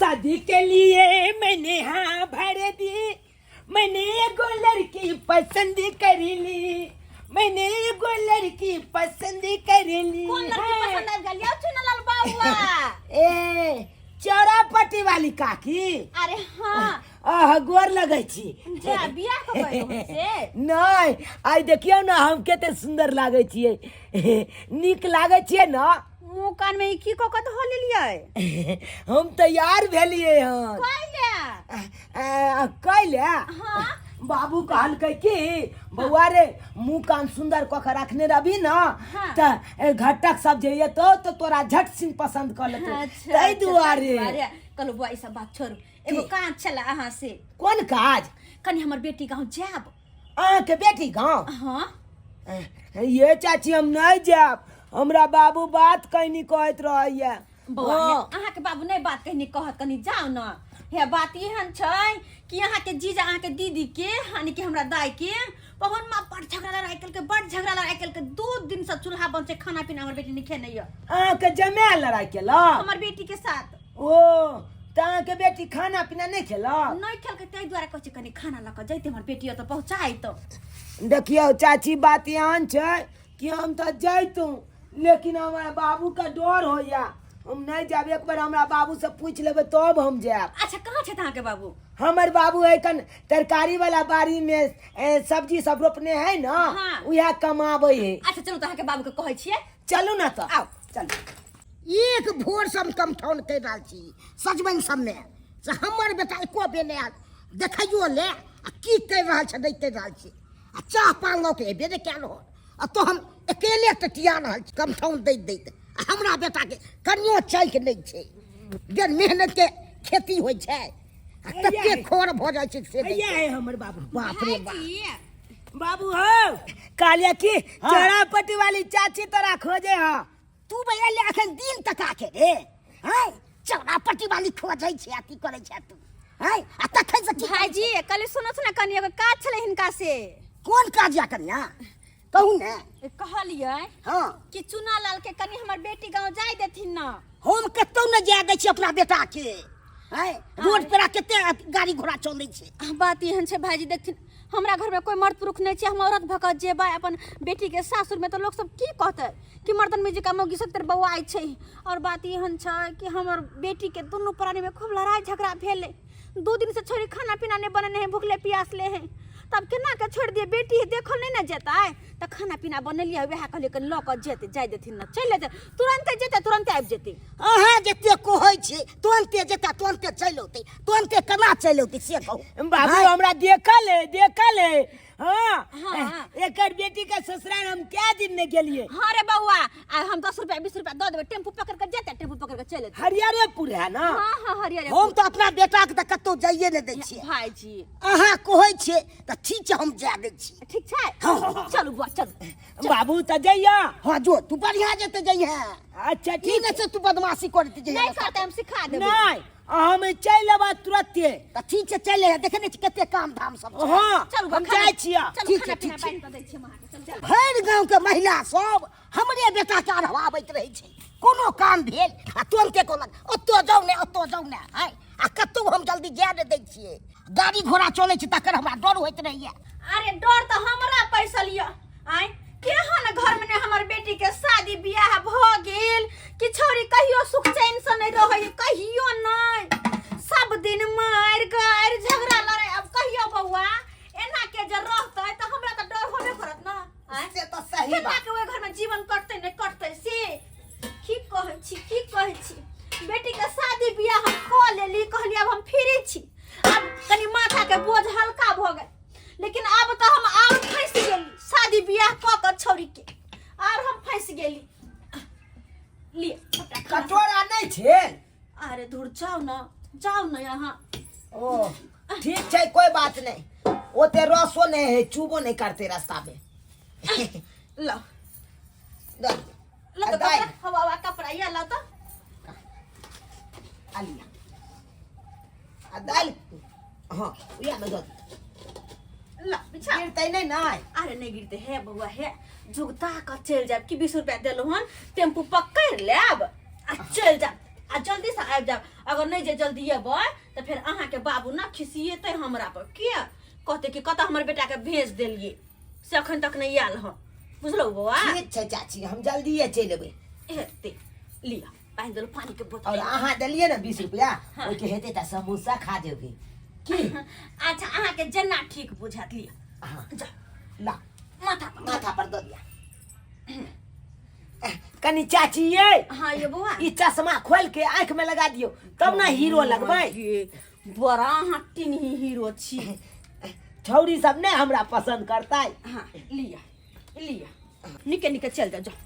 शादी के लिए मैंने हाँ भर दी, मैंने एगो लड़की पसंद कर ली, मैंने एगो लड़की पसंद कर ली। कोन लड़की पसंद आबि गेल यौ चुनलाल बाबुआ? ए चौरापट्टी वाली काकी। अरे हाँ। आह, गोर लगै छी। जा बियाह कऽ कऽ एलहुँ से? नहि, आइ देखियौ ने हम कते सुन्दर लागै छियै, नीक लागै छियै ने? मुँह कान में ई की कऽ कऽ धऽ लेलियै? हम तैयार भेलियै हन। कैले? कैले? हाँ। बाबू कहलकै कि बौआ रे, मुँह कान सुन्दर कऽ के रखने रहबी ने तऽ घटक सब जे एतौ तऽ तोरा झट सिंह पसन्द कऽ लेतौ। अच्छा, ताहि अच्छा, दुआरे। ताहि कहलहुँ बौआ, ई सब बात छोड़ू, एगो काज छलै अहाँ से। कोन काज? कनि हमर बेटी गाँव जायब। अहाँके बेटी गाँव? हाँ। ये चाची, हम नहि जायब, हमरा बाबू बात कहनी कहैत रहैया। बौआ। हाँ। अहाँके बाबू नहि बात कहनी कहत, कनि जाउ ने। हे बात एहन छै कि अहाँके जीजा अहाँके दीदी के यानी कि हमरा दाई के पवन माँ बड़ झगड़ा लड़ाई केलकै, बड़ झगड़ा लड़ाई केलकै। 2 दिन से चूल्हा बंद छै, खाना पीना हमर बेटी नहि खेने यऽ। अहाँके जमाय लड़ाई केलक? हमर बेटी के साथ। ओ तऽ अहाँके बेटी खाना पीना नहि खेलक? नहि खेलकै, ताहि दुआरे कहै छै कनि खाना लऽ कऽ जैते, हमर बेटी ओतऽ पहुँचाइत। देखियौ चाची, बात एहन छै कि हम तऽ जैतहुँ, लेकिन हमरा बाबूके डर होइया, हम नहि जायब। एक बेर हमरा बाबूसँ पूछि लेबै तब हम जायब। अच्छा, कहाँ छथि अहाँके बाबू? हमर बाबू है कन तरकारी वाला बाड़ी में सब्जी सब रोपने है न। हाँ। उएह कमाबै है। अच्छा चलू तऽ अहाँके बाबूके कहै छियै। चलू ने तऽ, आउ चलू। एक भोर से हम कमठौन करि रहल छी सजमनि सबमे से, हमर बेटा एको बेर नहि आयल देखैयो ले आ की करि रहल छै, नहि करि रहल छै। आ चाह पान लऽ के एबे नहि कयल हो, आ तो हम अकेले टटिया रहल छी कमठौन दैत दैत। आ हमरा बेटाके कनियो चैक नहि छै, बिन मेहनत के खेती होइ छै आ कते खोर भऽ जाइ छै से नहि। हैया है हमर बाबू। बाप रे बाप। भाईजी। बाबू हो, कहलिए कि चौरापट्टी वाली चाची तोरा खोजे हा। तू भैया ले अखन दिन तका के रे हैं, चौरापट्टी वाली खोजै छै आ की करै छै तू हैं? आ तखन से की? भाईजी, कहली सुनो ने, कनि एगो काज छलै हिनका से। कोन काज या कन्या, कहू ने। कहलियै कि चुना लाल के कनि हमर बेटी गाँव जाय देथिन न। हम कतौ ने जाय दै छी अपना बेटा के हैं, रोड पर कते गाड़ी घोड़ा चलै छै। बात एहन छै भाईजी, देखथिन हमरा घर में कोई मर्द पुरुख नहीं छै, हम औरत भऽ कऽ जेबै अपन बेटी के सासुर में तऽ लोक सब की कहतै कि मर्दन में जेका मौगी सब तर बौआइ छै। और बात एहन छै कि हमर बेटी के दुनू प्राणी में खूब लड़ाई झगड़ा भेलै, 2 दिन से छोरी खाना पीना नहीं बनेने है, भूखले प्यासले है, तब केना के छोड़ि दिए? बेटी है, देखल नहीं ने जेतै, तऽ खाना पीना बनेलियै, वएह कहलियै कनि लऽ कऽ जेतै, जाय देथिन ने, चलि जेतै, तुरन्ते जेतै, तुरन्ते आबि जेतै। अहाँ जते कहै छी तुरन्ते जेतै, तुरन्ते चलि औतै, तुरन्ते केना चलि औतै से कहू। बाबू। आँय? हमरा देखल है, देखल है हाँ। हाँ। एकर बेटी के ससुराल हम क्या दिन नहीं गेलिए। हाँ रे बौआ, आ हम 10 रुपया 20 रुपया दऽ देबै, टेम्पू पकड़ कऽ जेतै, टेम्पू पकड़ कऽ चलि एतै। हरियरेपुर है ना? हाँ, हरियर। हम तऽ अपना बेटाके तऽ कतहु जाइए नहि दै छियै। भाईजी। अहाँ कहै छियै तऽ ठीक छै, हम जाय दै छी। ठीक छै। हाँ। चलू बौआ, चलू। बाबू तऽ जइया। हाँ, जो तू बढ़िया जेतै जइहे। अच्छा। ई ठीक। नहि छै तू बदमाशी करैत जइहे। नहि करतै, हम सिखा देबै। नहीं, हम चलि अबा तुरते। तऽ ठीक छै, चलि अइहे, देखै नहि छी कते काम धाम सब छै। हाँ। चलू बौआ, हम जाइ छियै। चलू। ठीक खाना छै, ठीक पीना छै। बान्हि कऽ दै छियै हम अहाँके, चलू चलू। भरि गाँव के महिला सब हमरे बेटा के अढ़वाबैत रहै छै। कोनो काम भेल आ तुरन्ते कहलक ओतऽ जाउ ने, ओतऽ जाउ ने। आँय, आ कतहु हम जल्दी जाय नहि दै छियै, गाड़ी घोड़ा चलै छै तकर हमरा डर होइत रहैया। अरे डर तऽ हमरा पैसल यऽ। आँय, केहन घर में ने हमर बेटी के शादी बियाह भऽ गेल कि छौरी कहियो सुख चैन से नहीं रहै, कहियो नहीं, सब दिन मारि गारि झगड़ा लड़ाई। अब कहियो बौआ, एना के जे रहतै तऽ हमरा तऽ डर होबे करत न, आँय? से तऽ सही केना बात। के ओहि घर में जीवन कटतै नहि कटतै से की कहै छी, की कहै छी? बेटी के शादी बियाह हम कऽ लेली, कहली आब हम फ्री छी, आब कनि माथा के बोझ हल्का भऽ गेल, लेकिन आब तऽ हम आर फँसि गेली। शादी बियाह कऽ कऽ छौरी के आर हम फँसि गेली। लिए सबटा खाना। कटोरा नहीं छे? अरे धुर, जाउ न, जाउ न यहाँ। ओ ठीक छै, कोई बात नहीं, ओते रसो नहीं है, चुबो नहीं करते रास्ता में। ल। दऽ ल तऽ। आ दालि। कपड़ा हवा हवा कपड़ा या ल तऽ। आ लिअ, आ दालि, हाँ, उएह में दऽ दियौ। ल बिछा। गिरतै नहि ने? अरे नहीं गिरते हे बौआ, हे जुगता कऽ चलि जायब कि 20 रुपया देलहुँ हन, टेम्पू पकड़ि लेब आ चलि जायब। आ जल्दी से आबि जायब। अगर नहि जे जल्दी एबै तऽ फेर अहाँके बाबू ना खिसिएतै हमरा पर, किया कहते कि कतऽ हमर बेटाके भेज देलियै से अखन तक नहि आयल हँ, बुझलहुँ बौआ? ठीक छै चाची, हम जल्दिए चलि एबै। हेतै, लिअ पानि देलहुँ, पानी के बोतल। और अहाँ देलियै ने 20 रुपया, ओहिके हेतै तऽ समोसा खा जेबै की? अच्छा, अहाँके जेना ठीक बुझायत, लिअ। हाँ। जा। ला। माथा पर, माथा पर दऽ दिया कनी चाची ये। हाँ ये बौआ, ई चश्मा खोल के आँख में लगा दियो तब ना हीरो लगबै। ये बड़ा अहाँ टिनही हीरो छी। छौरी सब ने हमरा पसंद करतै। हाँ लिअ लिअ, निके निके चल जाओ, जाओ।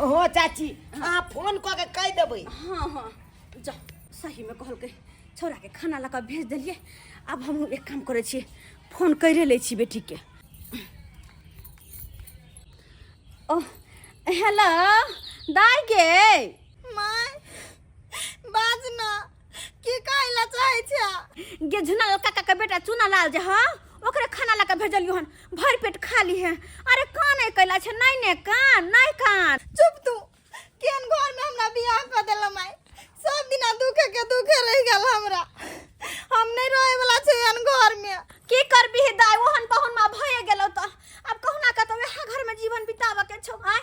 हो चाची, अहाँ फोन कऽ के कहि देबै। हाँ हाँ जाओ। सही में कहलकै, छौड़ा के खाना लऽ कऽ भेज देलियै। आब हमहूँ एक काम करै छियै, फोन करिए लै छी बेटीके। ओ हेलो दाइ गे। माय बाज ना, की कहै ला चाहै छै? गे झुना काका के बेटा चुना लाल जे हँ, ओकरे खाना लऽ कऽ भेजलियो हन, भरि पेट खा ली है। अरे कान नहि कैला छै? नहि ने कान, नहि कान। चुप तू, केहन घर में हमरा बियाह कऽ देला माय, सब दिना दुखे के दुखे रहि गेल हमरा। हम नहीं रहे वाला छै एहन घर में। की करबी दाइ, ओहन पहुन मा भए गेलौ तऽ आब कहुना कऽ तऽ वएह घर में जीवन बिताबऽ के छौ। आय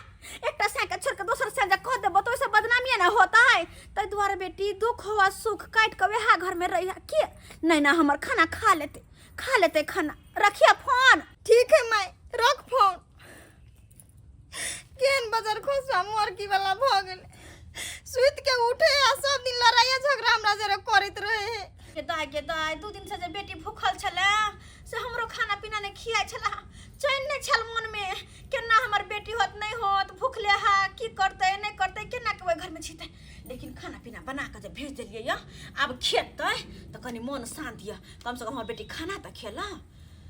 एकटा साँके छोड़ के दोसर साँ जे कह देबो तऽ ओहिसँ बदनामिये ने होतै। ताहि दुआरे बेटी दुख हुआ सुख काटि कऽ वएह घर में रहिहे। के नहि ना हमर खाना खा लेतै, खा लेतै खाना। रखिए फोन। ठीक है माय, रख फोन। केहन बजर खोसवा मोरकी वाला भऽ गेल, सुति के उठे आ सब दिन लड़ाइए झगड़ा हमरा जरे करैत रहे है। गे दाइ, गे दाइ, 2 दिन से जे बेटी भूखल छलै से हमरो खाना पीना नहि खियाइ छलै, चैन नहि छल मोनमे, केना हमर बेटी होत नहि होत, भूखले हा की करतै नहि करतै, केना के ओहि घरमे जीतै। लेकिन खाना पीना बना कऽ जे भेज देलियै यऽ, आब खेतै तऽ कनि मोन शान्त यऽ, कमसँ कम हमर बेटी खाना तऽ खेला।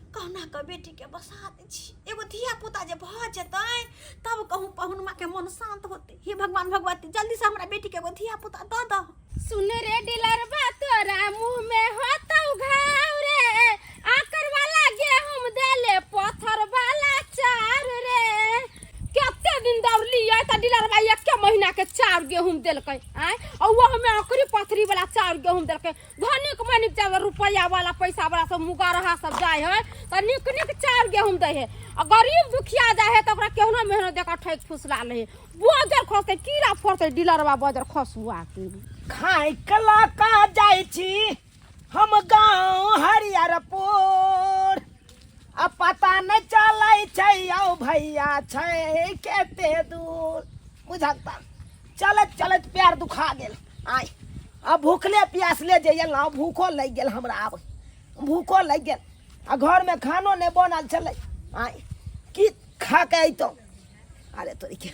कहुना कऽ बेटीके बसा दै छी, एगो धिया पुता जे भऽ जेतै तब कहूँ पहुनमा के मन शान्त होतै। हे भगवान भगवती, जल्दी से हमरा बेटीके एगो धिया पुता दऽ दऽ। सुन रे डिलरबा, तोरा मुंह में होतौ घाव रे, आकर वाला गेहूं देले पत्थर वाला चार रे। कते दिन दौड़लियै तऽ डिलरबा एके महीना के चाउर गेहूं देलकै आँय, और वो हमें आकरी पथरी वाला चाउर गेहूं देलकै। धनिक मनिक जादा रुपया वाला पैसा वाला सब मुगरहा सब जाय है तऽ नीक नीक चाउर गेहूं दै है, आ गरीब दुखिया जाय है तऽ ओकरा केहनो मेहनो देकर ठकि फुसला लै है। बजर खसतै कीड़ा फड़तै डीलरवा बजर खसुआ के। खाय कला का जाइ छी हम गाँव हरियरपुर, आ पता नहि चलै छै यौ भैया छै केते दूर। बुझलता चलैत चलैत पैर दुखा गेल। आय आ भूखले प्यासले जे एलहुँ, भूखो लागि गेल हमरा, आब भूखो लागि गेल आ घरमे खानो नहि बनल छलै। आय की खा के अयतहुँ? अरे तोरीके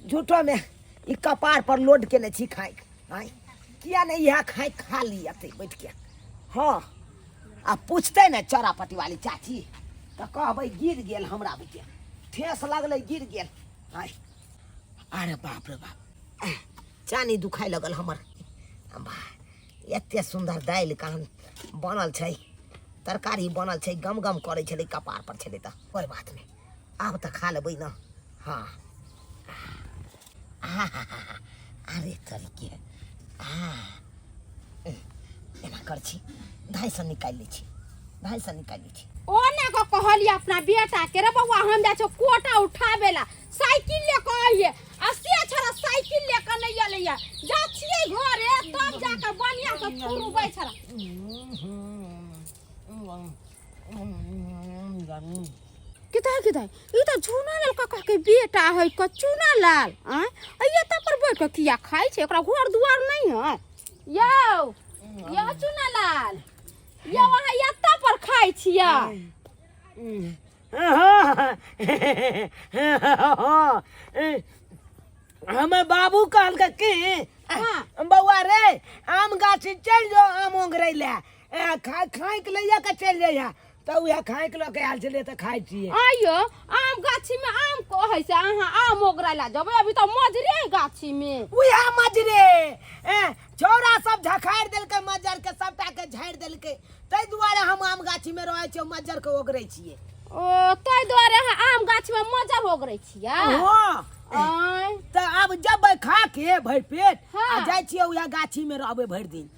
झूठोमे ई कपार पर लोड केने छी खाइक। आँय किया नहि इएह खाइ खा ली एतै बैठके। हँ आ पूछतै ने चौरापट्टी वाली चाची तऽ कहबै गिर गेल हमरा बुते, ठेस लगलै गिर गेल। आँय अरे बाप रे बाप, चानी दुखाइ लगल हमर। एते सुन्दर दालि कहाँ बनल छै, तरकारी बनल छै, गम गम करै छलै कपार पर छलै। तऽ कोइ बात नहि, आब तऽ खा लेबै ने। हाँ अरे तरीके एना कर छी, धाइसँ निकालि लै छी, धाइसँ निकालि लै छी। ओ ने को कहलिए अपना बेटा के, रे बौआ हम जाइ छौ कोटा उठाबे ला, साइकिल ले के आइए, आ से छड़ा साइकिल ले के नहीं अलैया। जा छियै घरे तब जाके बढ़िया से थुरुबै छड़ा। किता किता ई तऽ झूना लाल काका के बेटा है क चूना लाल। आँय आ एतऽ पर बैठ के किया खाइ छै? ओकरा घर दुआर नहीं है? यौ यौ चूना लाल यौ, अहाँ एतऽ पर खाइ छियै? हमर बाबू कहलकै कि हाँ। बौआ रे आम गाछी चलि जो आम ओंघरै लए, खाइक लैया के चलि जइहा, तऽ उएह खाइक लऽ के आयल छलियै तऽ खाइ छियै। आइयो आम गाछी में आम कहै से अहाँ आम ओगरै ला जेबै? अभी तऽ मजरे है गाछी में। उएह मजरे छौड़ा सब झखारि देलकै मज्जर के, सबटा के झाड़ि देलकै, ताहि दुआरे हम आम गाछी में रहै छियै, मज्जर के ओगरै छियै। ओ ताहि दुआरे अहाँ आम गाछ में मजर ओगरै छियै हँ आँय तऽ आब जबै खा के भरि पेट हाँ। आ जाइ छियै उएह गाछी में रहबै भरि दिन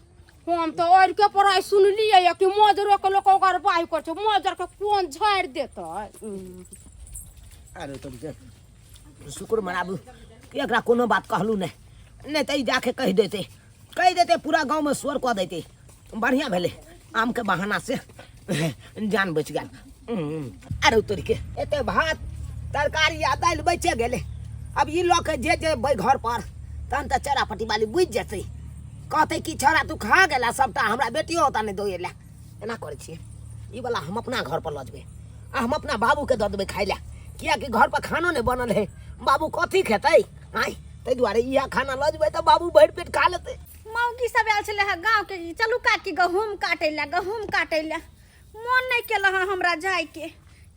हम तऽ और के पढ़ाई सुनलियै ये कि मजरो के लोक ओकर बाहि कर छै मजर के कोन झाड़ि देतै अरे तुम के शुक्र मनाबू कि एकरा कोनो बात कहलू नहि नहि तऽ ई जाके कहि देतै कहि देतै पूरा गाँवमे शोर कऽ देतै बढ़िआँ भेलै आमके बहाना से जान बचि गेल अरे तोरीके एते भात तरकारी आ दालि बचे गेलै अब ई लऽ के जे जेबै घर पर तहन तऽ चेरापट्टी वाली बुझि जेतै कहतै कि छौड़ा तू खा गेला सबटा हमरा बेटियो ओतऽ नहि दऽ एला एना करै छियै ई वाला हम अपना घर पर लऽ जेबै आ हम अपना बाबूके दऽ देबै खाइ लए किएकि घर पर खानो नहि बनल है बाबू कथी खेतै आँय ताहि दुआरे इएह खाना लऽ जेबै तऽ बाबू भरि पेट खा लेतै मौगी सब आयल छलै हँ गाँवके चलू काकी गहूँम काटै लए गहूँम काटै लए मोन नहि केलक हँ हमरा जाइके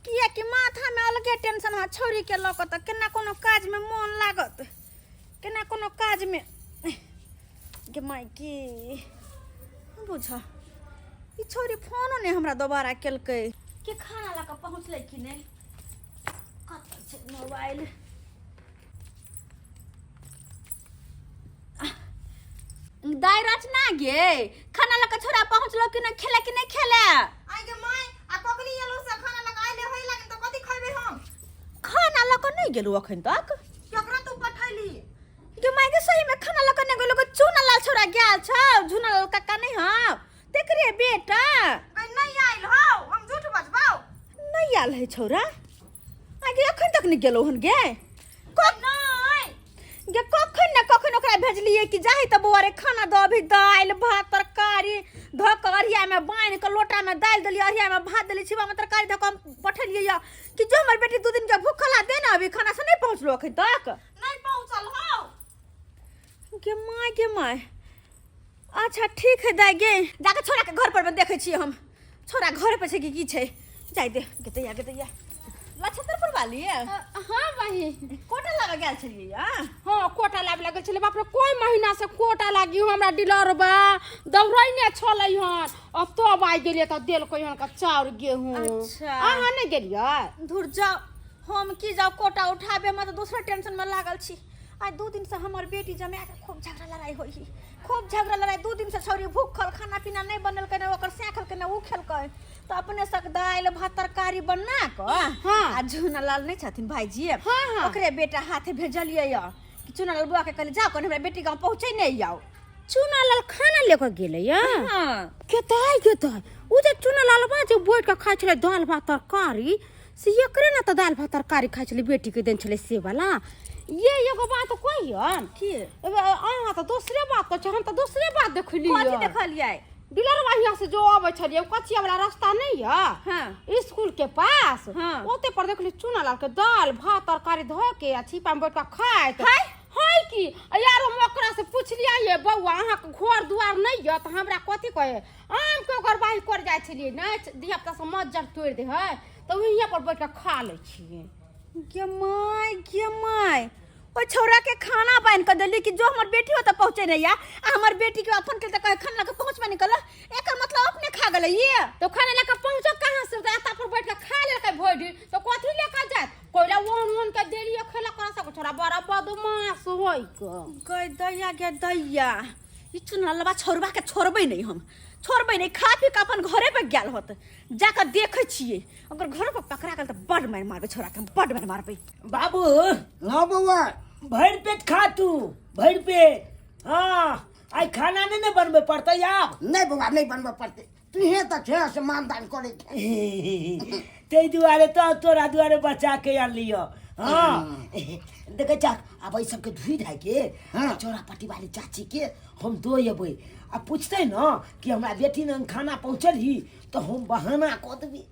किएकि माथामे अलगे टेंशन हँ छौड़ीके लऽ कऽ तऽ केना कोनो काजमे मोन लागत केना कोनो काजमे गे माय की बुझ ई छौड़ी फोनो नहि हमरा दोबारा केलकै के खाना लऽ कऽ पहुँचलै कि नहि कतऽ छै मोबाइल दाइ रचना गे खाना लऽ कऽ छोड़ा पहुँचलो कि नहि खेले कि नहि खेले आइ गे माय आ कखनी एलौ से खाना लगा आइले होय लागन तऽ कथी खैबे हम खाना लऽ कऽ नहि गेलू अखन तक केकरा तू पठैली गे माय गे सही में खाना लऽ कऽ नहि गेलू चूना लाल छोड़ा गेल छौ झूना लाल काका नहि हँ तेकरे बेटा गई नहीं आइल हौ हम झूठ बजबाउ नहि आयल है छौड़ा आगे अखन तक नहि गेलौ हन गे नहीं गे कखन ने कखन ओकरा भेजलियै कि जाही तऽ बौआ रे खाना दऽ अभी दालि भात तरकारी धऽ कऽ अरियामे बान्हि कऽ लोटामे दालि देलियै अरियामे भात देलियै छिपामे तरकारी धऽ कऽ हम पठेलियै यऽ कि जो हमर बेटी दू दिन के भूखल आ दे ने अभी खाना से नहि पहुँचलो अखन तक नहीं पहुंचल हौ गे माय गे माय अच्छा ठीक है दाइ गे जाके छोड़ा के घर पर में देखै छियै हम छोड़ा घर पर छै कि की छै जाय दे गेतैया गेतैया लछतरपुर वाली हाँ बहिन कोटा लाबे गेल छलियै या हाँ कोटा लाबे लागल छलै बाप रे कोई महीना से कोटा लागी हमरा डीलर बा दौड़ैने छलै हन अब तब आइ गेलियै तऽ देलकै हन का चाउर गेहूँ अच्छा। अहाँ नहि गेलियै धुर जाओ हम की जाओ कोटा उठाबे हम तऽ दोसर टेंशन में लागल छी आइ दू दिन से हमर बेटी जमा के खूब झगड़ा लड़ाई होई ही खूब झगड़ा लड़ाई दू दिन से छौरी भूखल खाना पीना नहीं बनेलकै ने ओकर से खेलकै ने ऊ खेलकै तऽ अपने सक दालि भात तरकारी बना कऽ हाँ। आ झूना लाल नहीं छथिन भाईजी हाँ, हाँ। ओकरे बेटा हाथे भेजलियै यऽ कि चूना लाल बुआ के कहली जाओ कनि हमरा बेटी गाँव पहुँचे नहीं आउ चूना लाल खाना लेकर गेलै या हाँ केतै केतै उ जे चूना लाल बा जे बैठ के खाइ छलै दालि भात तरकारी से एकरे ने तऽ दालि भात तरकारी खाइ छलै बेटीके देने छलै से वाला ये एगो बात कहियन की अहाँ तऽ दोसरे बात कहै छी हम तऽ दोसरे बात देखलियै कथी देखलियै डिलरवा हियाँ से जो अबै छलियै ओ कचिया वाला रास्ता नहीं यऽ हाँ। स्कूल के पास हाँ। ओते पर देखली चूना लाल के दाल भात तरकारी धो के आ छिपा में बैठ के खाइत हाय। है की आ यार हम ओकरा से पुछलियै ये बौआ अहाँके घर दुआर नहीं यऽ तऽ हमरा कथी कहे आम के ओकर बाही कर जाइ छलियै नहि धिया पुता सब मज्जर तोड़ि दे है तऽ वहीं पर बैठ के खा लै छियै गे my गे माय ओहि छौड़ा के खाना बान्हि कऽ देली कि जो हमर बेटी ओतऽ पहुँचे नहीं या आ हमर बेटी के अपन के तऽ कहे खाना लऽ कऽ पहुँचबे नहीं कल एकर मतलब अपने खा गेलै ये तो खाना लऽ कऽ पहुँचो कहाँ से तऽ एतऽ पर बैठ के खा लेलकै भरि दिन तऽ कथी लऽ कऽ जायत कोइला ओहन ओहन के देलियै खेलक करा सब छोड़ा बड़ा बदमाश होइ के गै दैया गे दैया ई चुनलवा छोड़बा के छोड़बै नहीं हम छोड़बै नहीं खा पी के अपन घरे पर गेल होत जाकऽ देखै छियै अगर घर पर पकड़ा गेल तऽ बड मारि मारबै छोड़ा के हम बड मारि मारबै बाबू हाँ बौआ भरि पेट खा तू भरि पेट हाँ आइ खाना नहि ने बनबै पड़तै आब नहीं बौआ नहीं बनबऽ पड़तै तुहे तऽ छे से मानदान करै छे ताहि दुआरे तऽ तोरा दुआरे बचा के आनलियो हाँ देखै छह आब एहि सबके धोइ धाइ के हाँ। चौरा पट्टी वाली चाची के हम दो अबै आ पूछतै ने कि हमरा बेटी लग खाना पहुँचल ही तऽ हम बहाना कऽ देबै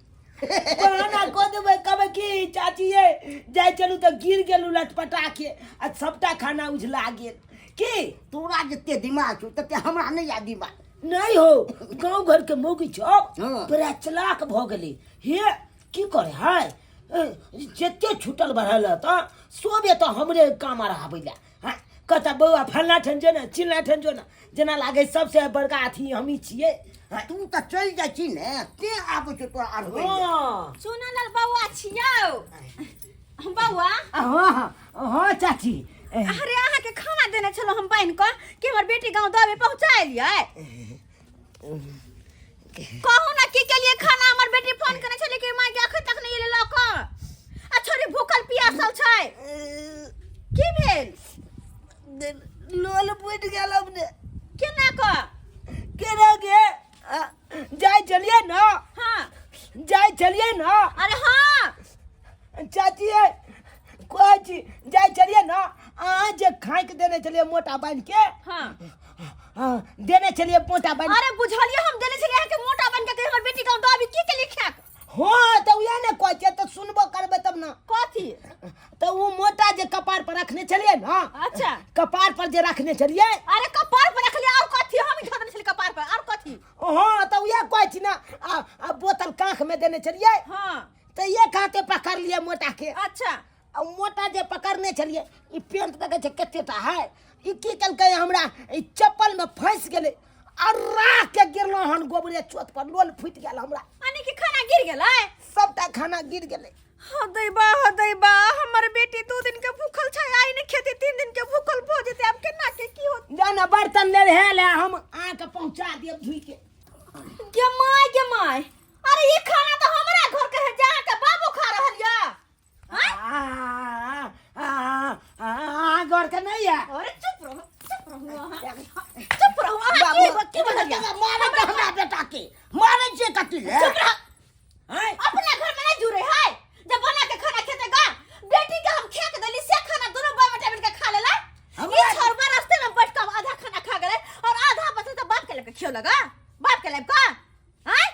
बहाना कऽ देबै कहबै कि चाची ये जाइ चलू तऽ गिर गेलू लटपटा के आ सबटा खाना उझला गेल की तोरा जते दिमाग छौ तते हमरा नहि आ दिमाग नहि हो गाँव घर के मौगी छौ हाँ। बड़ा चलाक भऽ गेलै हे की करे है ए, जते छूटल बढ़ल तऽ सोबे तऽ हमरे काम आर आबै लए हँ कहता बौआ फलना ठाम जो ने चिलना ठाम जो ने, जेना लागै सबसे बड़का अथी हमही छियै। तू तऽ चलि जाइ छी ने, के आबै छौ तोरा अढ़बै लए? हँ। चुनल बौआ छियौ बौआ। हँ हँ हँ चाची। अरे अहाँके खाना देने छलहुँ हम बान्हि कऽ कि हमर बेटी गाँव दबे पहुँचा एलियै। कहू ना की केलिए खाना? हमर बेटी फोन केने छलै कि माय के अखन तक नहि एलै लऽ कऽ, आ छोरी भूखल पियासल छै। की भेल? लोल फूटि गेल हमरे। केना कऽ? केना गे? जाइ छलियै ने। हाँ। जाइ छलियै ने। अरे हाँ। चाची कहै छी जाइ छलियै ने, अहाँ जे खाँकि देने छलियै मोटा बान्हि के। हाँ। हाँ, देने छलियै मोटा बान्हि। अरे बुझलियै हम देने छलियै अहाँके मोटा बान्हि के, हमर बेटी गाँव दबी की केलियै खाक? हाँ तऽ उएह ने कहै छियै, तऽ सुनबो करबै तब ने। कथी? तऽ ओ मोटा जे कपार पर रखने छलियै ने। अच्छा। कपार पर जे रखने छलियै। अरे कपार पर रखलियै और कथी? हम धऽ देने छलियै कपार पर और कथी? हाँ तऽ उएह कहै छी ने, आ बोतल काँख में देने छलियै। हाँ। तऽ एक हाथे पकड़लियै मोटा के। अच्छा। आ मोटा जे पकड़ने छलियै, ई पेंट देखै छै कतेटा है, ई की केलकै हमरा ई चप्पल में फंसि गेलै आ राख के गिरलहुँ हन गोबरे चोत पर, लोल फूटि गेल हमरा। यानी कि खाना गिर गेलै? सबटा खाना गिर गेलै। हो दैबा, हो दैबा, हमर बेटी 2 दिन के भूखल छै, आइ नहि खेती 3 दिन के भूखल भऽ जेतै, आब केना के की होत? जा ने बर्तन ले रहे ले, हम अहाँके पहुँचा देब धोइ के। गे माय, गे माय, अरे ई खाना तऽ हमरा घर के है, जहाँ के बाबू खा रहल यऽ। अहाँ घर के नहीं है? अरे चुप रहो, चुप रहो अहाँ, चुप रहो अहाँ। बाबू, की बोललियै? मारै छै हमरा बेटा के, मारै छै कथी ले? चुप रहो। हैं? अपना घर में नहीं जुड़े है, जब बना के खाना खेते गा, बेटी के हम खेक देली से खाना दोनों बाप बेटा मिलके खा लेला। हमरा- ई छोरबा रास्ते में बैठ के आधा खाना खा गेलै और आधा बचल तो बाप के लेके खियो लगा, बाप के लेके हैं?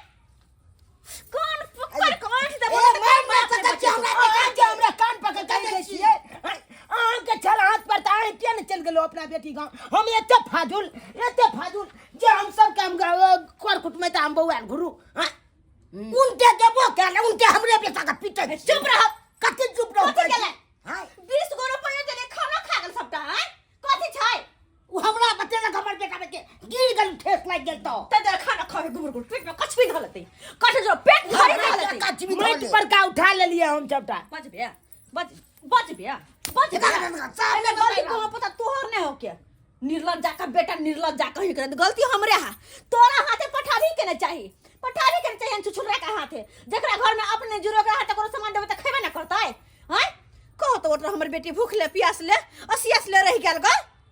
कौन पकड़ कौन से ए, बोलत मार बाप मार के सकै छी हमरा अहाँ बेटा के हमरा कान पकड़ के कहै छियै, अहाँके छल हाथ पर तऽ अहाँ किया ने चलि गेलहुँ अपना बेटी गाँव? हम एते फाजुल, एते फाजुल जे हम सबके हम कर कुटुमैत हम बौआयल घुरू। हाँ? उनके देबो कएल, उनके हमरे बेटा के पीटै छी। चुप रह। कथी चुप रहू? कथी केलै? हाँ? 20 गो रुपया देले खाना खा गेल सबटा, हैं? कथी छै? उ हमरा बतेलक हमर बेटा के गिर गेल, ठेस लागि गेल तऽ। तै दुआरे खाना खावे गुबर गुबर पेट में कछबी धऽ लेतै, कठ जो पेट भरि धऽ लेतै। कछबी धऽ माटि ले। पर का उठा लेलियै हम सबटा। बच बे, बच, बच बे, बच बे। देखा, देखा, सामने एने गलती देखा। कोनो पता तोहर नहि हो के। निर्लज्ज का बेटा, निर्लज्ज कहीं के गलती हमरे है, तोरा हाथे पठारी के नहीं चाही, पठारी के नहीं चाहिए छुछुरा के हाथे, जकरा घर में अपने जुरो के हाथे कोनो सामान देबे त खेबे ना करतै। हैं कहो तो ओतरा हमर बेटी भूख ले प्यास ले असियास ले रह गेल ग।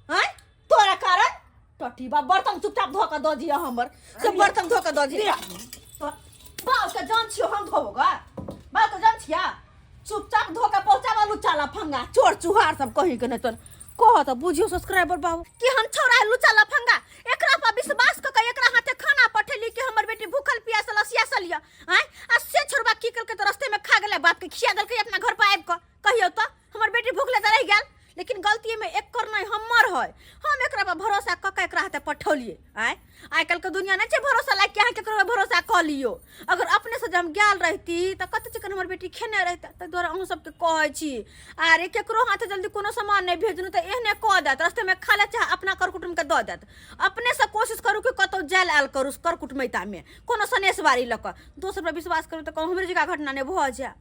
हैं तोरा कारण टटीबा बर्तन चुपचाप धो के दऽ दिया हमर, से बर्तन धो के दऽ दिया। बाप के जान छियो हम धोबो ग, बाप के जान छिया, चुपचाप धो के पहुंचावा लुच्चा लफंगा चोर चुहार सब कहीं के नहीं तोर। कह त बुझियो सब्सक्राइबर बाबू कि हम छोरा है लुच्चा लफंगा, एकरा पर विश्वास क के एकरा हाथे खाना पठेली कि हमर बेटी भूखल प्यासल असियासल य। आँय आ से छोरबा की केलकै त रास्ते में खा गेलै, बाप के खिया देलकै अपना घर पर आबि क। कहियो त हमर बेटी भूखले त रहि गेल, लेकिन गलती में एकर नहीं हमर है, हम एकरा पर भरोसा क के एकरा हाथे पठौलिए। आँय आइ काल्हि के दुनिया नहीं छै भरोसा लायक कि अहाँ केकरो पर भरोसा कऽ लियौ। अगर अपने से जब हम गेल रहती तऽ कते चिकन हमर बेटी खेने रहता। ताहि दुआरे अहूँ सबके कहै छी अरे केकरो हाथे जल्दी कोनो सामान नहि भेजलहुँ तऽ एहने कऽ देत, रस्ते में खा ले चाहे अपना कर कुटुम्ब के दऽ देत। अपने से कोशिश करू कि कतौ जायल आयल करू कर कुटुमैता में कोनो सनेसबारी लऽ कऽ, दोसर पर विश्वास करू तऽ कहूँ हमरे जकाँ घटना नहि भऽ जाय।